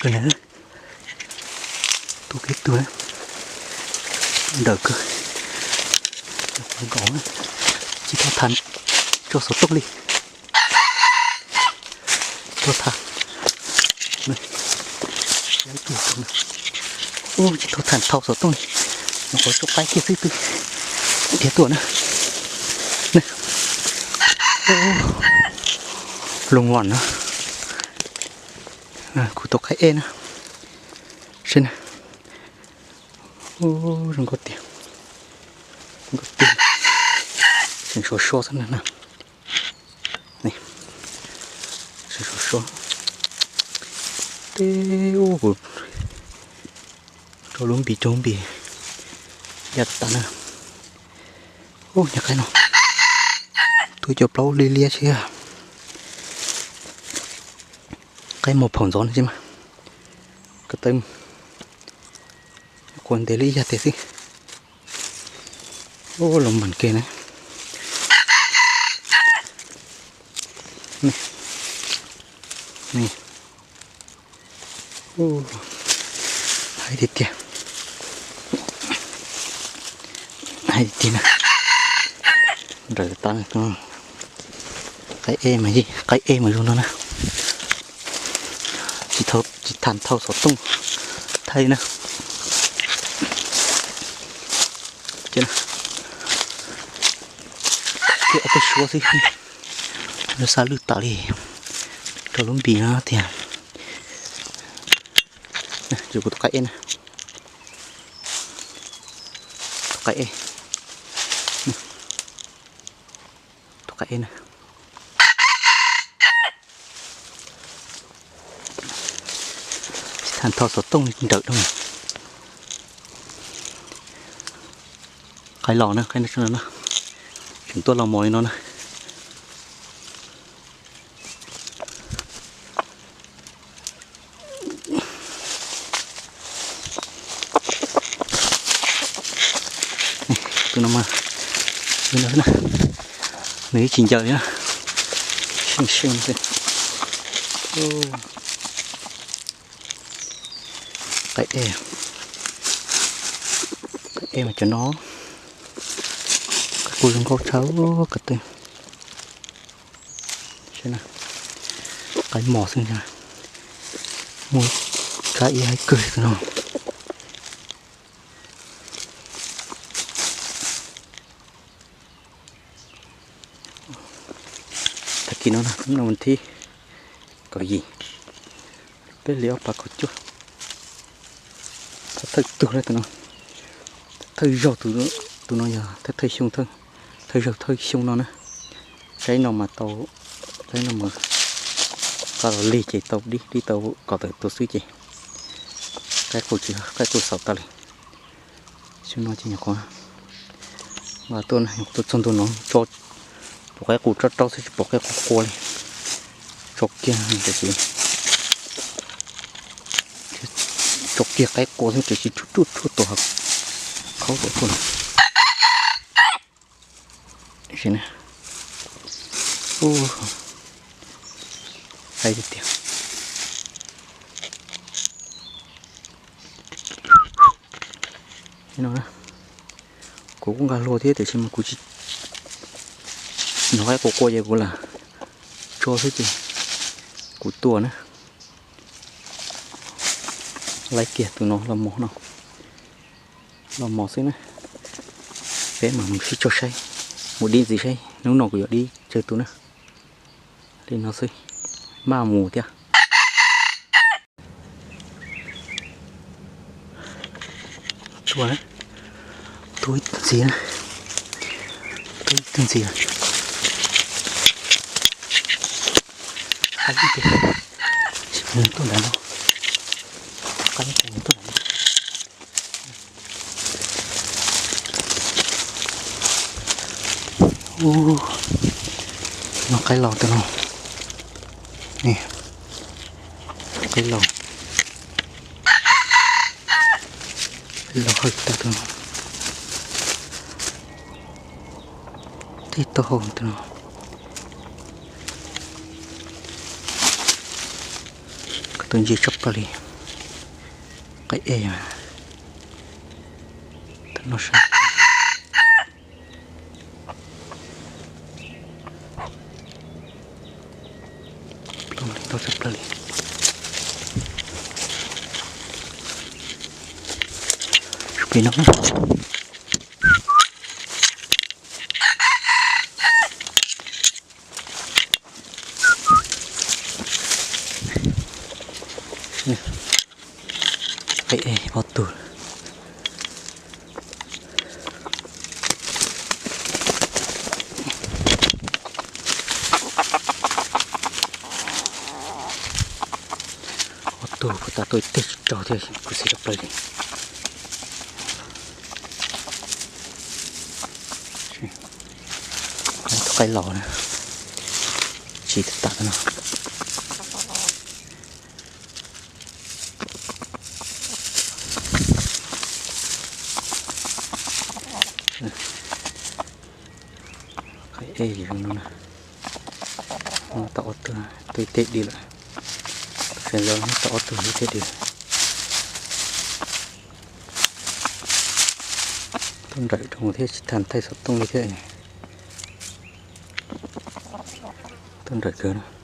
Tuaj kiag tug na, nrawm kawg, nkaus na, tsis tau thas tso xov tooj li. Tsis tau thas, tsis tau thas thau xov tooj li, nyuam qhuav tso qaib kiag xwb twb dhia tuaj na. Loo vas na, kuv tus qaib ej na, seb na, zoo nkauj tiag, zoo nkauj tiag, tseem sov so xwb na. Tseem sov so, teb ub, kuv rau lub npis, rau lub npis ya tas tas na. Ub, niag qaib no, tuaj cov plaub liab liab thiab. Qaib mos phaum ntxov no tsis mas, ko taw quas ntev li ib yam tes xwb. Ub, los mas ke na. Hais tiag tiag, hais tiag tiag na. Nrawm tas, qaib ej mas, qaib ej mas zoo no na. Tsis tau, tsis thas thau xov tooj thaij na. Ces ob peb suab xwb, lub xab lwj tas li, rau lub npis no tiag. Yus kuv tus qaib ej na, tus qaib ej, tus qaib ej na. Tsis thas thau xov tooj li nrawm dua. Qaib los na, qaib no, tseem tuaj los mos li no na. Tus no mas, nws ib tsis ncaws li na, seej seej xwb. Qaib ej, qaib ej mas cov no, qaib qus zoo nkauj tshaj ko taw. Qaib mos xwb, muaj kab ib haib kawg tus no. Tag kis no, no vas thib kaum yim, peb hlis ob phav kaum cuaj. Thawj tug na tus no, thawj zaug, tus no yog thawj thawj xyoo, thawj zaug thawj xyoo no na. Saib no mas tau, saib no mas qab los lig ces tau dib, dib tau kom tawm tus xwb ces qaib qus tsis, qaib qus xaus tas li. Xyoo no ces nyuam qhuav, mas tuaj, tuaj txog ntua no tso, pom qaib qus rau rau xwb tsis pom qaib qus qua li. Tso kiag, tso kiag qaib qua xwb tiam sis ruaj ruaj tuaj hav khaub tuaj tuaj. Hais tiag tiag. Kuv kuj nqa hlua thiab tiam sis mas kuv tsis, nov qaib qua qua ces kuv lam tso xwb ces kuv tua na. Laib kiag tus no los mos no, los mos xwb na. Peb mam mus sib tso saib, mus dib ntxiv saib hnub no kuv yuav dib tsawg tus na. Li no xwb, maj mus thiab. Tsuag na, tub ib tug ntxiv na, tub ib tug ntxiv. Qaib ib tug, nws tuaj ntawm no, qaib ib tug nws tuaj ntawm no. Ub, no qaib laus tus no, qaib laus, qaib laus hawj tag tus no, tej taub hau tus no, tus ntsia tshaj plaws li. Qaib ej, tab no sab plaub li, ntau tshaj plaws li. Pem no na. Qaib ej ob tug. Ob tug puas tas, tuaj ib teg tsis raug thiab, khuv xim tshaj plaws li. Tus qaib laus na, tsis tas tas no. Qaib ej zoo no na. Tau ob tug, tuaj ib teg dim lawm. Tus fev ntxov tau ob tug ib teg dim. Tuaj nrawm dhau thiab, tsis tas thaij xov tooj li thiab. Tuaj nrawm kawg na.